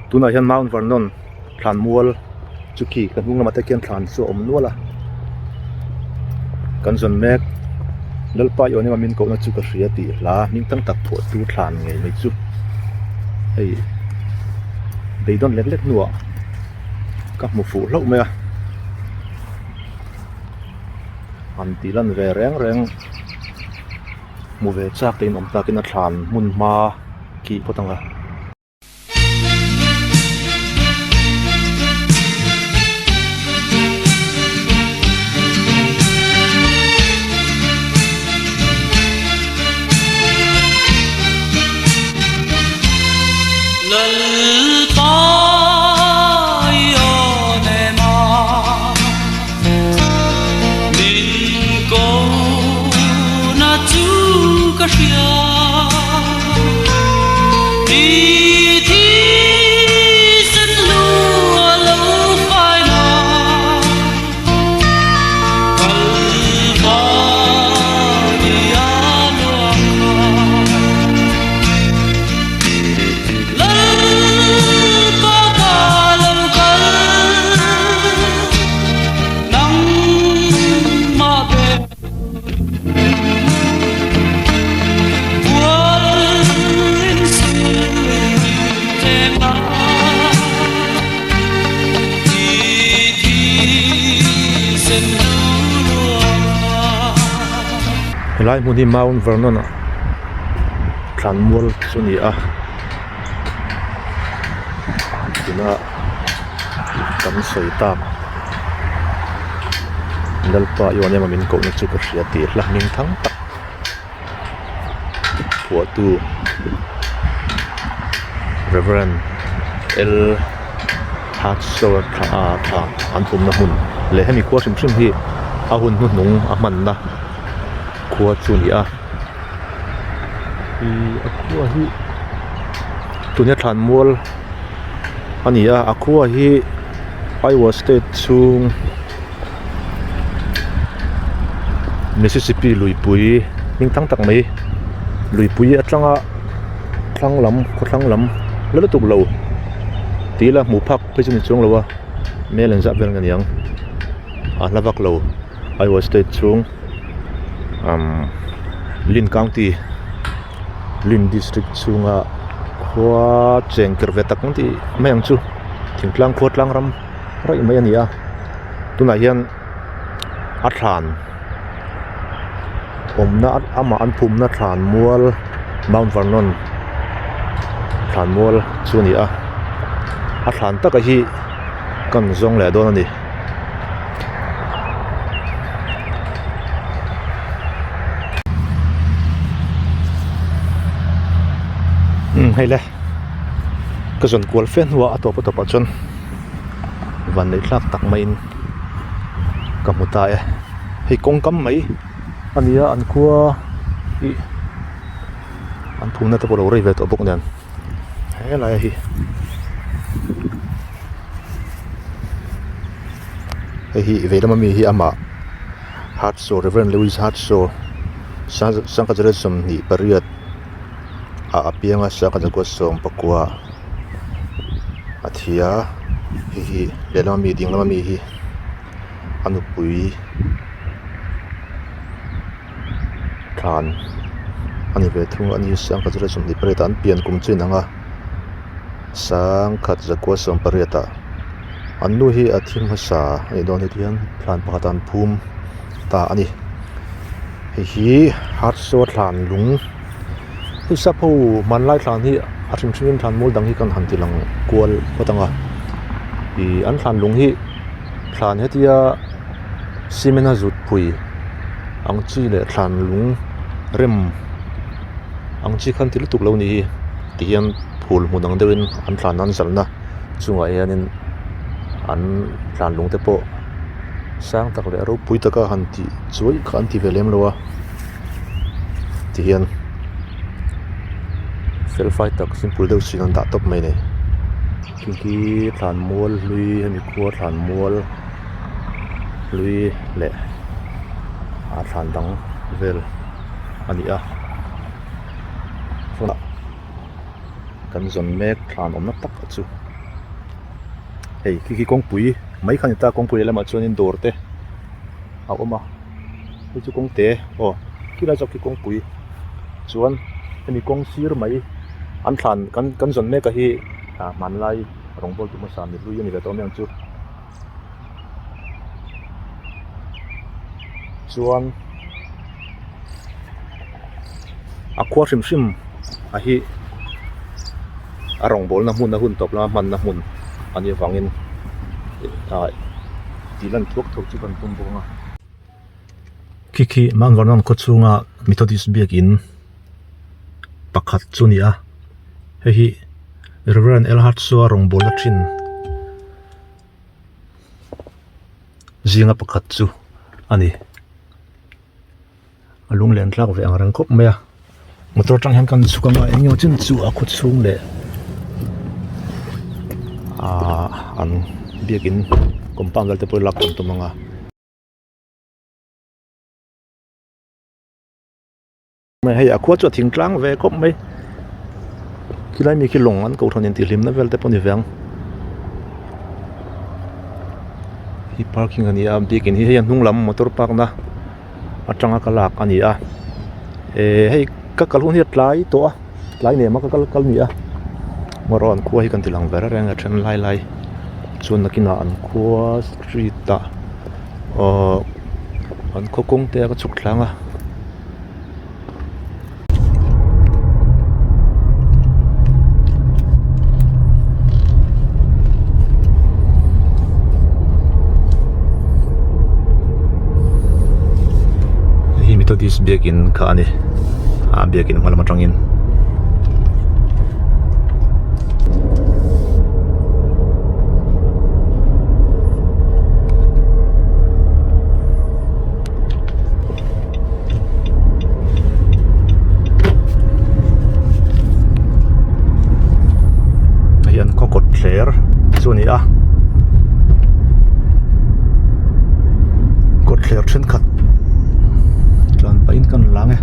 Tunah hian Mount Vernon thlan mual chu khi ka hnung lamah te khian thlan chu a awm nual a kan zawn mek Lalpa i awn emaw min kohna chu ka hria tih hla hming tam tak phuah tu thlan ngei mai chu hei beidawn lek lek hnuah ka hmu fuh hlauh mai a han tih lan ve reng reng hmu ve chak te in awm takin a thlan hmun hma khi phawt ang a. Helai hmun hi Mount Vernon ah thlanmual chu a ni a tuna kan sawi tak Lalpa i awn emaw min kohna chu ka hria tih hla hming thang tak phuahtu Reverend L Hatshore thla an pumna hmun leh hemi khua hrim hrim hi a hun hnuhnung a hmanna khua chu a ni a ihh a khua hi tuna thlanmual a ni a a khua hi Iowa state chhung Mississippi luipui hming thang tak mai luipui atanga thlang lam khawthlang lam la lutuk lo tih ila hmuh phak phei chu ni chuang lo a mel engzah vel nge niang a hla vak lo Iowa state chhung umm Linn county Linn district chhunga khua cheng ker ve tak ang tih mai ang chu thingtlang khua tlang ram raih mai a ni a tunah hian a thlan awmna amah an phumna thlan mual Mount Vernon thlan mual chu a ni a a thlan taka hi kan zawng leh dawn a ni. Umm hei le ka zawn kual fe hnuah a tawp a tawpah chuan van neih tlak tak maiin ka hmu ta e hei kawngkam mai a ni a an khua ih an phumna te pawh a lo rei ve tawh bawk nen helai hi hei hi veilam ami hi amah Hartshaw Reverend Lewis Hartshaw sangkhat 28 ah a piang a sangkhat 19 ah a thi a hei hi lehlam ami ding lam ami hi a nupui thlan a ni ve thung a ni 1928 ah an pian kum chu inang a 1918 ah an nu hi a thi hmasa a nih dawn hi tihian thlan pakhat ah an phum ta a ni hei hi Harsaw thlan lung hei sap ho hmanlai thlan hi a hrim hrim in thlan mual dang hi kan han ti lang kual phawt ang a ih an thlan lung hi thlan hetia cement a zut phui ang chi leh thlan lung rem ang chi khan ti lutuk lo ni hi tihian phul hmun ang deuhin an thlan an zalhna chungah hianin an thlan lung te pawh sang tak leh ropui taka han tih chuai kha an ti ve lem lo a tihian fel fai tak simple deuh siin an dah tawp mai a ni khi khi thlan mual hlui hemi khua thlan mual hlui leh a thlan dang vel a ni a kan zawn mek thlan awmna tak chu. Hei khi khi kawngpui mai kha a ni ta kawngpui lehlamah chuanin dawr te a awm a hei chu kawng te aw khilai zawk khi kawngpui chuan hemi kawng sir mai an thlan kan kan zawn mek a hi ah hmanlai rawngbawl tu hmasa mi hlui a ni ve tawh mai ang chu. Chuan a khua hrim hrim a hi a rawngbawlna hmun a hun tawp lama hmanna hmun a nih avangin ah tih lan thuak thuak chu kan tum bawk ang a. Khi khi Mount Vernon khaw chhunga Methodist biakin pakhat chu a ni a hei hi Reverend L Hartshaw a rawngbawlna thin. Zinga pakhat chu a ni a lung len tlak ve ang reng khawp mai a motor atang hian kan chhuk anga eng emaw chin chu a khaw chhung leh ahh an biakin compound vel te pawh lak kan tum ang a. Hei a khua chu a thing tlang ve khawp mai khilai mi khi lawng an ko thawn intih hlimna vel te pawh a ni ve ang hi parking a ni a biakin hi hei a hnung lam motor park na atanga ka lak a ni a eh hei ka kal hun hi a tlai tawh a tlai nem a ka kal kal ni a marawh an khua hi kan ti lang ve reng a then lai lai chuan nakinah an khua street ah aww an khaw kawng te a ka chhuk thlang a. Hei hi Methodist biakin kha a ni a biakin hma lam atangin. Hei an khaw kawt thler chu a ni a kawt thler thenkhat tlan pahin kan lang e.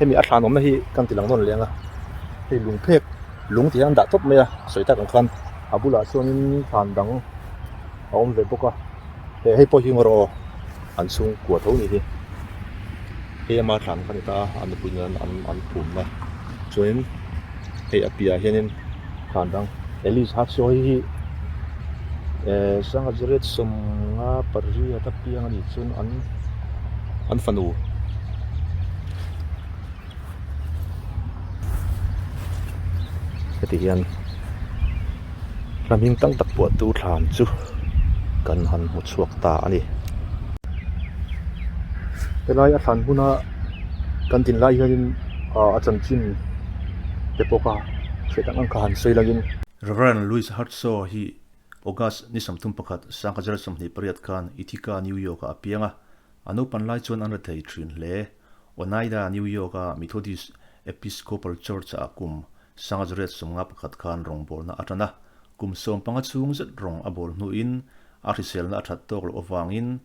Hemi a thlan awmna hi kan ti lang nawn leng a hei lung phek lung tih hian an dah tawp mai a sawi tak ang khan a bulah chuanin thlan dang a awm ve bawk a he hei pawh hi ngaw rawh aw an chhungkua tho ni hi hei ama thlan kha a ni ta a a nupui nen an an phumna chuanin hei a piahah hianin thlan dang Alice Hachio hei hi ehh sangha zariat sawmnga pariat a piang a nih chuan an an fanu. Heti hian hla hming tam tak puahtu thlan chu kan han hmu chhuak ta a ni. Helai a thlan huna kan din lai hianin ah a chanchin te pawh kha hriat ang ang kha han sawi langin. Reverend Louis Hartsoe hi. August ni 31, 1928 khan Ithaca, New York-ah a piang a. A naupan lai chuan an rethei thin hle. Oneida, New York-a Methodist Episcopal Church-ah kum 1951 khan rawngbawlna a tan a. Kum 15 chhung zet rawng a bawl hnuin a hriselna a that tawk loh avangin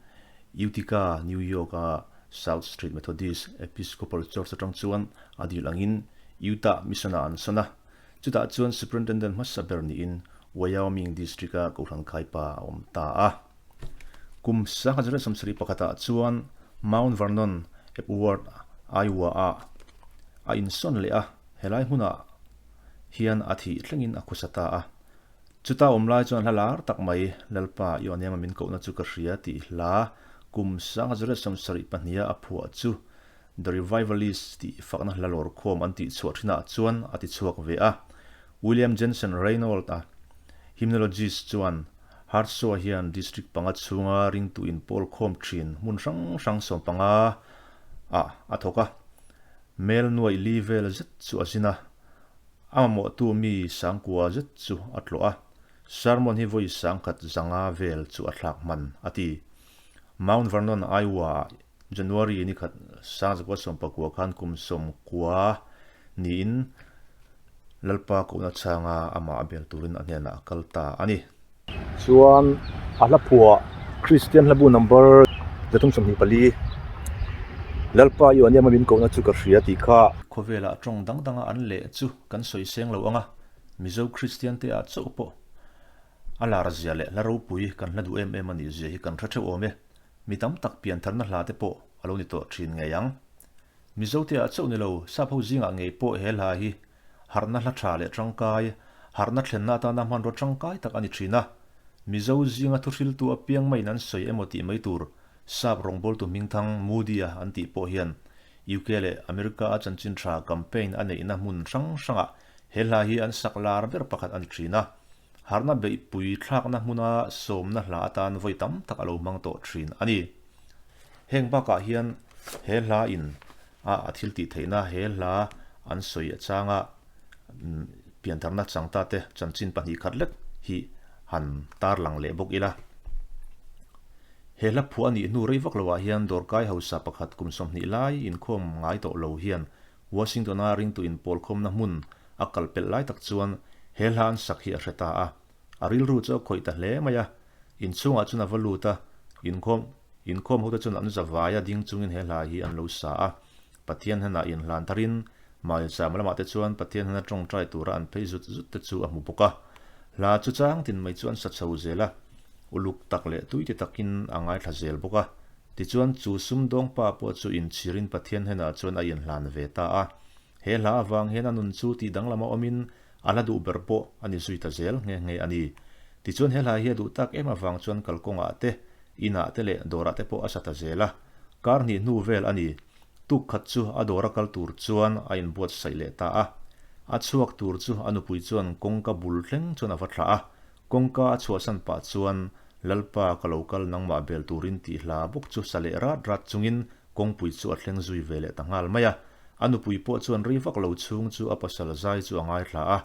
Utica, New York-a South Street Methodist Episcopal Church atang chuan a dil angin Utah Mission-ah an sawn a. Chutah chuan Superintendent hmasa ber niin Wyoming District-a Kohhran Khaipa a awm ta a. Kum 1971 ah chuan Mount Vernon, Epworth, Iowa-ah a insawn leh a, helai hmunah hian a thih thlengin a khusa ta a. Chuta awm lai chuan hla lar tak mai, Lalpa, i aw min kohna chu ka hria tih hla kum 1972 a phuah chu The Revivalists tih fakna hla lawrkhawm an tih chhuah thinah chuan a ti chhuak ve a. William Jensen Raynold a hymnologist chuan Hartsoa hian district panga chhunga ringtu inpawl khawm thin hmun hrang hrang 15 ah a thawk a. Mel nuaih li vel zet chu a zin a. A mamawhtu mi sangkua zet chu a tlawh a. Sermon hi vawi sangkhat zanga vel chu a thlak hman a ti. Mount Vernon, Iowa ah January ni khat 1919 khan kum 90 niin Lalpa kohna chhanga amah a bel turin a hnenah a kal ta a ni. Chuan a hla phuah Kristian hlabu number 324 Lalpa i aw aniama min kohna chu ka hria tih kha. Khawvelah tawng dang danga an leh chu kan sawi seng lo ang a, Mizo Kristian te ah chauh pawh a lar zia leh hla ropui kan hla duh em em a nih zia hi kan hre theuh awm e. Mi tam tak piantharna hla te pawh a lo ni tawh thin ngei ang. Mizo te ah chauh ni lo, sap ho zingah ngei pawh he hla hi harhna hla tha leh tangkai, harhna thlenna atana hmanraw tangkai tak a ni thin a. Mizo zinga thuhriltu apiang maiin an sawi emaw tih mai tur sap rawngbawltu hmingthang Moody-a an tih pawh hian UK leh America-a chanchin tha campaign a neihna hmun hrang hrangah he hla hi an sak lar ber pakhat a ni thin a. Harhna beihpui thlakna hmuna sawmna hla atan vawi tam tak a lo hmang tawh thin a ni. Heng bakah hian he hla in a a thil tih theihna he hla an sawi achanga piantharna changta te chanchin pahnih khat lek hi han tarlang leh bawk ila. He hla phuah a nih hnu rei vak loah hian dawrkai hausa pakhat kum 20 lai inkhawm ngai tawh lo hian Washington-a ringtu inpawlkhawmna hmun a kal pelh lai tak chuan he hla an sak hi a hre ta a. A rilru chu a khawih ta hle mai a. Inchhungah chuan a va lut a, inkhawm inkhawm hote chuan an zavai a ding chungin he hla hi an lo sa a. Pathian hnenah inhlan tharin Maicham lamah te chuan Pathian hnena tawngtai tura an phei zut zut te chu a hmu bawk a. Hla chu chang tin mai chu an sa chho zel a, uluk tak leh tui ti takin a ngaithla zel bawk a. Tichuan chu sumdawng pa pawh chu inchhirin Pathian hnenah chuan a inhlan ve ta a. He hla avang hian a nun chu tih danglama awmin a hla duh ber pawh a ni zui ta zel nghe nghe a ni. Tichuan he hla hi a duh tak em avang chuan kalkawngah te, inah te leh dawrah te pawh a sa ta zel a. Kar hnih hnu vel a ni. Tuk khat chu a dawra kal tur chuan a inbuatsaih leh ta a. A chhuak tur chu a nupui chuan kawngka bul thleng chuan a va thlah a. Kawngka a chhuahsan pah chuan, Lalpa ka lo kal nangmah bel turin tih hla bawk chu sa leh rat rat chungin kawngpui chu a thleng zui ve leh ta nghal mai a. A nupui pawh chuan rei vak lo chhung chu a pasal zai chu a ngaithla a,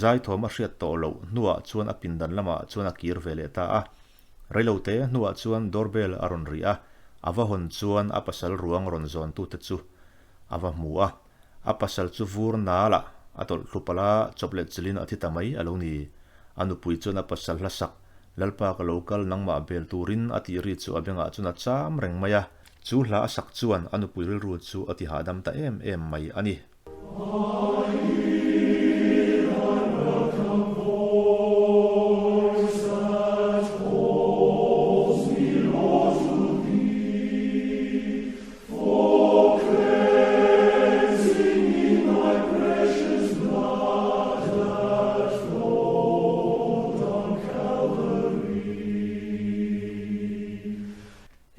zai thawm a hriat tawh loh hnuah chuan a pindan lamah chuan a kir ve leh ta a. Reilote hnuah chuan doorbell a rawn ri a, a va hawn chuan a pasal ruang rawn zawntute chu a va hmu a. A pasal chu vur nalah a tawlh thlu palh a, chawp leh chilhin a thi ta mai a lo ni. A nupui chuan a pasal hla sak, Lalpa ka lo kal nangmah bel turin a tih ri chu a bengah chuan a cham reng mai a. Chu hla a sak chuan a nupui rilru chu a ti hahdam ta em em mai a ni.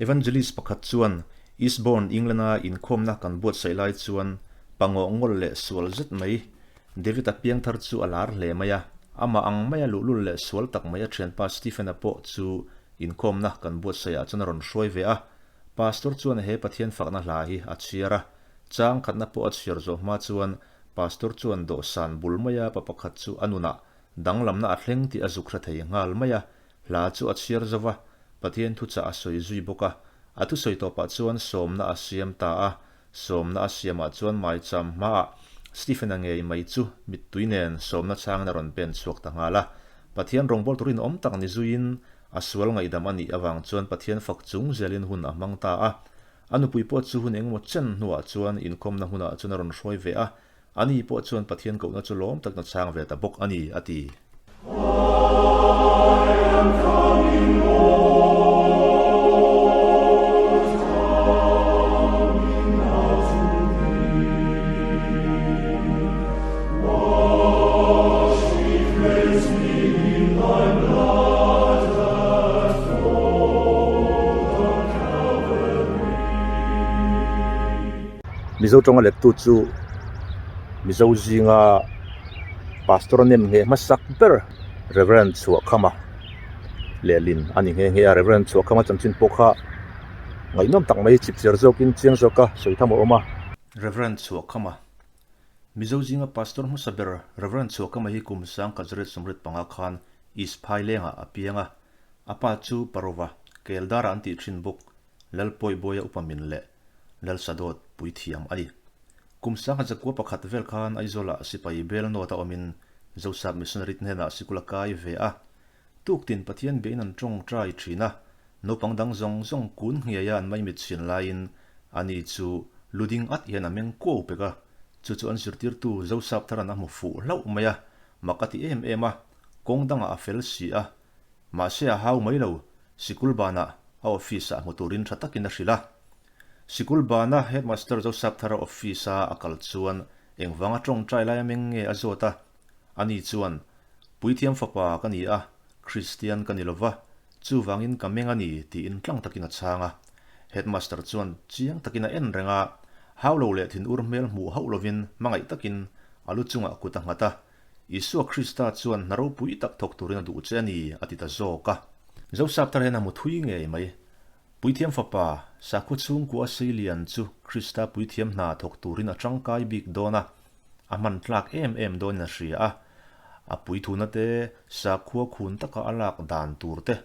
Evangelist pakhat chuan Eastbourne, England-a inkhawmna kan buatsaih lai chuan pangawh ngawl leh sual zet mai David-a piangthar chu a lar hle mai a. Amah ang maia luhlul leh sual tak mai a thianpa Stephen-a pawh chu inkhawmna kan buatsaihah chuan a rawn hruai ve a. Pastor chuan he Pathian fakna hla hi a chhiar a, chang khatna pawh a chhiar zawh hma chuan Pastor chuan dawhsan bul maia pa pakhat chu a nunah danglamna a thleng tih a zuk hre thei nghal mai a. Hla chu a chhiar zo va, Pathian thuchah a sawi zui bawk a. A thusawi tawpah chuan sawmna a siam ta a. Sawmna a siamah chuan maicham hmaah Stephen-a ngei mai chu mittui nen sawmna changin a rawn pen chhuak ta nghal a. Pathian rawngbawltu rinawm tak ni zuiin a sual ngaihdam a nih avang chuan Pathian fak chung zelin hun a hmang ta a. A nupui pawh chu hun engemaw chen hnuah chuan inkhawmna hmunah chuan a rawn hruai ve a, ani pawh chuan Pathian kohna chu lawm takin a chhang ve ta bawk a ni, a ti. Mizo tawnga lettu chu Mizo zinga Pastor a nem ngheh hmasak ber Reverend Chhuahkhama lehlin a ni nghe nghe a, Reverend Chhuahkhama chanchin pawh kha ngaihnawm tak mai chipchiar zawkin chiang zawka sawi tham a awm a. Reverend Chhuahkhama Mizo zinga Pastor hmasa ber Rev. Chhuahkama hi kum sangkhat 85 khan East Phailengah a piang a, a pa chu Parova, Keldara an tih thin bawk, Lalpawibawia upa min leh Lalsadawt puithiam a ni. Kum 1901 vel khan Aizawlah sipai bel nawt a awmin Zosap Missionary hnenah sikul a kai ve a, Tuktin Pathian biain an tawngtai thin a, naupang dang zawng zawng kun nghiaia an maimit chhin laiin ani chu lu ding at hian a meng kuau pek a, chu chu an zirtirtu Zosap tharan a hmu fuh hlauh mai a, mak a ti em em a, kawng dangah a fel si a, mahse a hau mai lo, sikul banah a office ah hmu turin tha takin a hrilh a. Sikul bana Headmaster Zosap thara office a a kal chuan engvanga tawngtai laia meng nge a zawt a, ani chuan Puithiam fapa ka ni a, Kristian ka ni lo va, chuvangin ka meng a ni tiin tlang takin a chhang a. Headmaster chuan chiang takin a en reng a, hau lo leh thinur hmel hmuh hauh lovin hmangaih takin a lu chungah kut a nghat a, Isua Krista chuan hna ropui tak thawk turin a duh che a ni a ti ta zawk a. Zosap thar hian a hmu thui ngei mai. Puithiam fapa, sakhaw chhungkua Seilian chu Krista puithiam hna thawk turin a tangkai bik dawn a, a hman tlak em em dawnin a hria a. A puithuna te sakhua khun taka a lak dan tur te,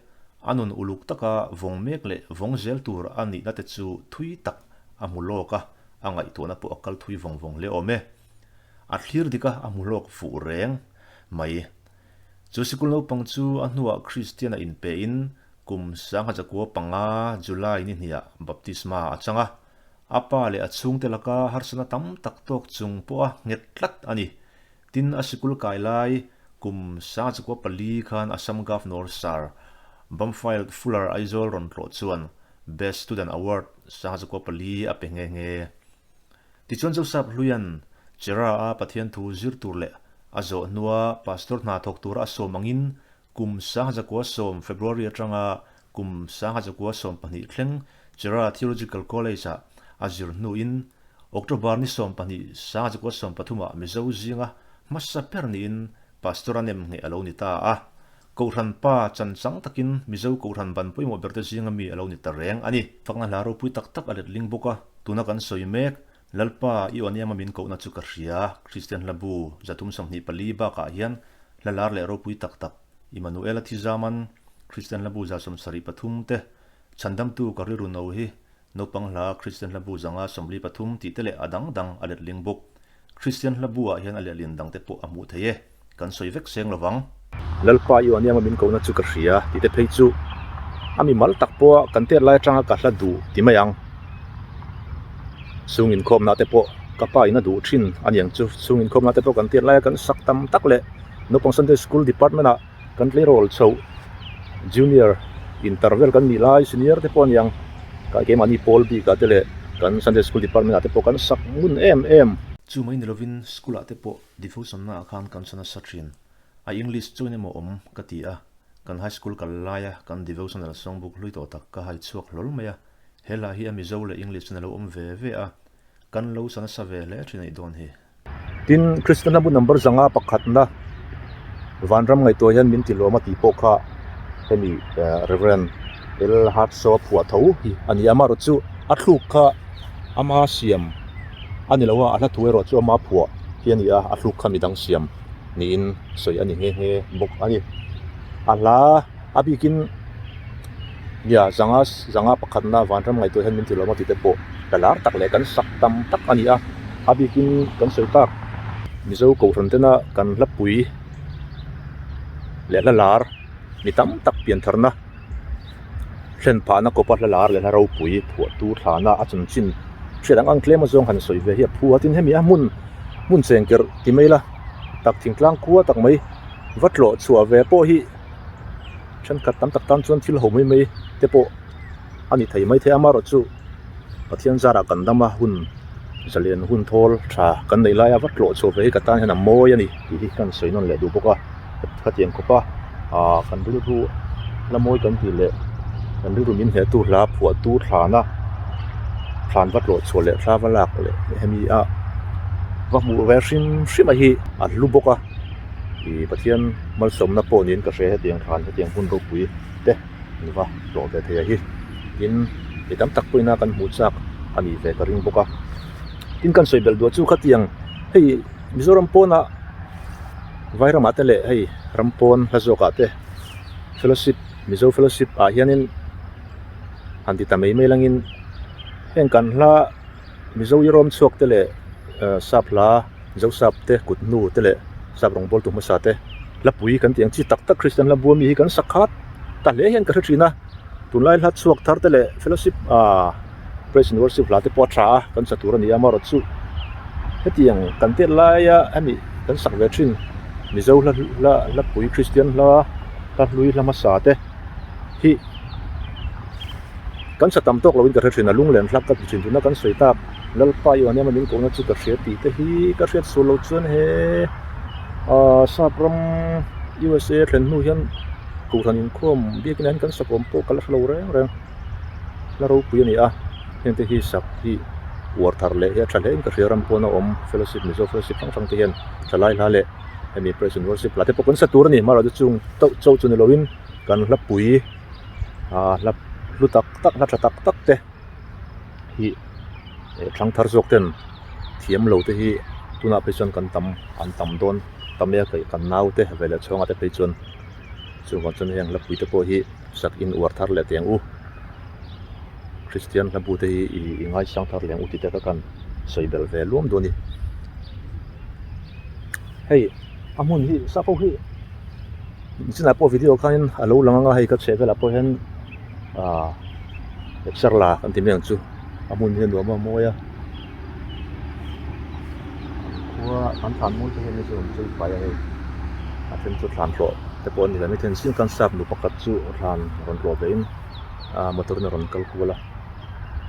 a nun uluk taka vawng mek leh vawng zel tur a nihna te chu thui tak a hmu lawk a, a ngaihtuahna pawh a kal thui vawng vawng hle awm e. A thlir dik a, a hmu lawk fuh reng mai. Chu sikul naupang chu a hnuah Kristian a inpein kum 1905 July ni hniah baptisma a chang a. A pa leh a chhungte laka harsatna tam tak tawk chung pawha nghet tlat a ni. Tin, a sikul kai lai kum 1904 khan Assam Governor Sir Bamfield Fuller Aizawl rawn tlawh chuan Best Student Award 1904 a pe nghe nghe. Tichuan Joseph Hluian Chera-a Pathian thu zir tur leh a zawh hnua pastor hna thawk tura a sawm angin kum 1910 February atanga kum 1912 thleng Chera Theological College-ah a zir hnuin October ni 12 1913-ah Mizo zinga hmasa ber niin pastor a nem ngheh a lo ni ta a. Kohhran pa chan chang takin Mizo Kohhran ban pawimawh berte zinga mi a lo ni ta reng a ni. Fakna hla ropui tak tak a letling bawk a, tuna kan sawi mek, Lalpa, i awniama min kohna chu ka hria, Kristian hla bu 324 bakah hian hla lar leh ropui tak tak, Immanuela thi zaman, Kristian hla bu 73 te, Chhandamtu ka rilru no hi, Naupang hla Kristian hla bu 543 tih te leh a dang dang a letling bawk. Kristian hla bu ah hian a lehlin dang te pawh a hmuh thei e, kan sawi vek seng lovang. Lalpa i awniama min kohna chu ka hria tih te phei chu a mi mal tak pawha kan tet lai atanga ka hla duh ti mai ang. Chhung inkhawmna te pawh ka pa in a duh thin a niang chu. Chhung inkhawmna te pawh kan tet laia kan sak tam tak leh naupang Sunday School department ah Kan tleirawl chhoh junior inter vel kan nih lai senior te pawh a niang ka keimahni pawl bik ah te leh kan Sunday school department ah te pawh kan sak ngun em em. Chu mai ni lovin school ah te pawh devotion na ah khan kan sa nasa thin a English chuan emaw awm ka ti a kan high school kal laia kan devotional songbook hlui tawh tak ka hai chhuak hlawl mai a he hla hi a Mizo leh English chuan a lo awm ve ve a kan lo sa nasa ve hle thin a nih dawn hi. Tin, Kristian hla bu number zanga pakhatna Vanram ngaihtuah hian min ti lawm a tih pawh kha hemi Rev. L. Hartsoa phuah tho hi a ni a, amaherawh chu a thluk kha ama siam a ni lo a, a hla thu erawh chu ama phuah hi a ni a, a thluk kha midang siam niin sawi a ni nghe nghe bawk a ni. A hla. A bikin nia zanga zanga pakhatna vanram ngaihtuah hian min ti lawm a tih te pawh la lar tak leh kan sak tam tak a ni a. A bikin kan sawi tak Mizo kohhran tena kan hlapui leh hla lar mi tam tak piantharna thlen phahna kawpa hla lar leh hla ropui phuahtu thlana a chanchin hriat ang ang tlem azawng han sawi ve hi a phu a tin hemi a hmun hmun cheng kerh ti mai la tak thingtlang khua tak mai va tlawh chhuah ve pawh hi thenkhat tam tak tan chuan thil ho mai mai te pawh a ni thei mai thei a amaherawhchu Pathian zarah kan dam a hun zalen hun thawl tha kan neih laia va tlawh chhuah ve hi ka tan hian a mawi a ni tih hi kan sawi nawn leh duh bawk a khatiang khawpa ah kan rilru la mawi kan tih leh kan rilru min hnehtu hla phuahtu thlana thlan va tlawh chhuah leh thla va lak leh hemi a va hmuh ve hrim hrim a hi a hlu bawk a ih Pathian malsawmna pawh niin ka hria hetiang thlan hetiang hmun ropui te. An va hlawh ve thei a hi. Tin, mi tam tak pawhin a kan hmuh chak a nih ve ka ring bawk a. Tin, kan sawi belh duah chu khatiang hei Mizoram pawnah Vairamah te leh hei ram pawn hla zawkah te fellowship Mizo fellowship ah hianin han ti ta mai mai langin heng kan hla Mizo irawm chhuak te leh sap hla Mizo sap te kut hnu te leh sap rawngbawltu hmasa te hlapui kan tih ang chi tak tak Kristian hla bua mi hi kan sak khat ta hle hian ka hre thin a, tunlai hla chhuak thar te leh fellowship ah praise and worship hla te pawh a tha a kan sa tur a ni a amaherawhchu hetiang kan tet laia hemi kan sak ve thin Mizo hla hla hlapui Kristian hla hla hlui hla hmasa te hi Kan sa tam tawk loin ka hre thin a, lunglen hlak ka ti thin. Tuna kan sawi tak, Lalpa i awnem a min kohna chu ka hria tih te hi ka hriat sual lo chuan he aaa sap ram USA thlen hnu hian kohhran inkhawm biakin ah hian kan sak awm pawh ka la hre lo reng reng. Hla ropui a ni a, heng te hi sak hi uar thar leh hi a tha hle in ka hria ram pawn a awm fellowship Mizo fellowship hrang hrang te hian thalai hla leh hemi praise and worship hla te pawh kan sa tur a ni. Hmarah chu chung chauh chauh chu ni loin kan hlapui. Aa hla hlu tak tak hla tha tak tak te hi eh thlang thar zawk ten thiam lo te hi tunah phei chuan kan tam an tam dawn ta mai a kan nau te ve leh chhawngah te phei chuan chuvang chuan heng hlapui te pawh hi sak in uar thar leh teh ang u Kristian hlabu te hi i ngaisang thar leh ang u tih te kha kan sawi belh ve luam dawn a ni hei a hmun hi sap ho hi. Chinah pawh video khanin a lo lang anga hei ka chheh velah pawh hian aaa exer la kan ti mai ang chu a hmun hi a nuam a mawi a an khua an thlan mawi te hian hei chu an chei fai a hei a then chu thlan hlawh te pawh an ni lo maithei sin kan sap nu pakhat chu thlan rawn hlawh ve in aa motor in a rawn kal kual a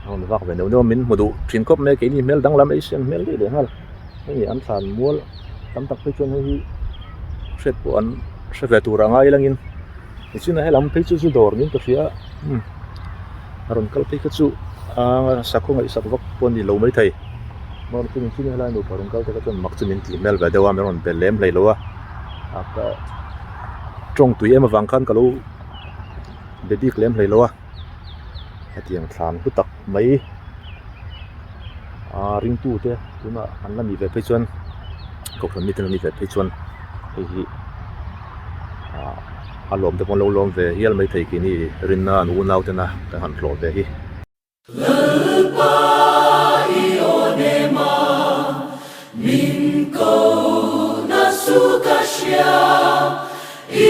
a rawn vak ve neuh neuh a min hmu duh thin khawp mai a keini hmel danglam ei siam hmel daih leh nghal. Hei an thlan mual tam tak phei chuan hei hi hriat pawh an hre ve tur a ngai langin tichuan a helam phei chu zu dawr niin ka hria a umm a rawn kal phei kha chu aaa sakhaw ngaihsak vak pawh a ni lo maithei chuan helai nupa rawn kal te kha chuan mak chu min tih hmel ve deuh a min rawn be lem hlei lo a a ka tawng tui em avang khan ka lo be bik lem hlei lo a hetiang thlan hlu tak mai. Aa ringtu te tunah an la nih ve phei chuan kohhran mite an la nih ve phei chuan hei hi ah a lawm te pawh an lo lawm ve hial mai thei keini rinna an unau tena kan han hlawh ve hi. Lalpa i aw nema min ko na chu ka hria i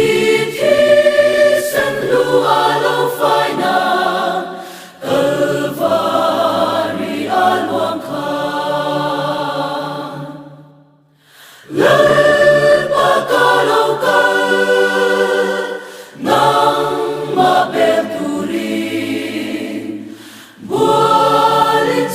thisen hlu a lo fai na Kalvari a luang khan Lalpa ka lo kal nangmah bel turin Bualin.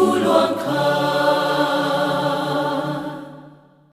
Tu luang kha.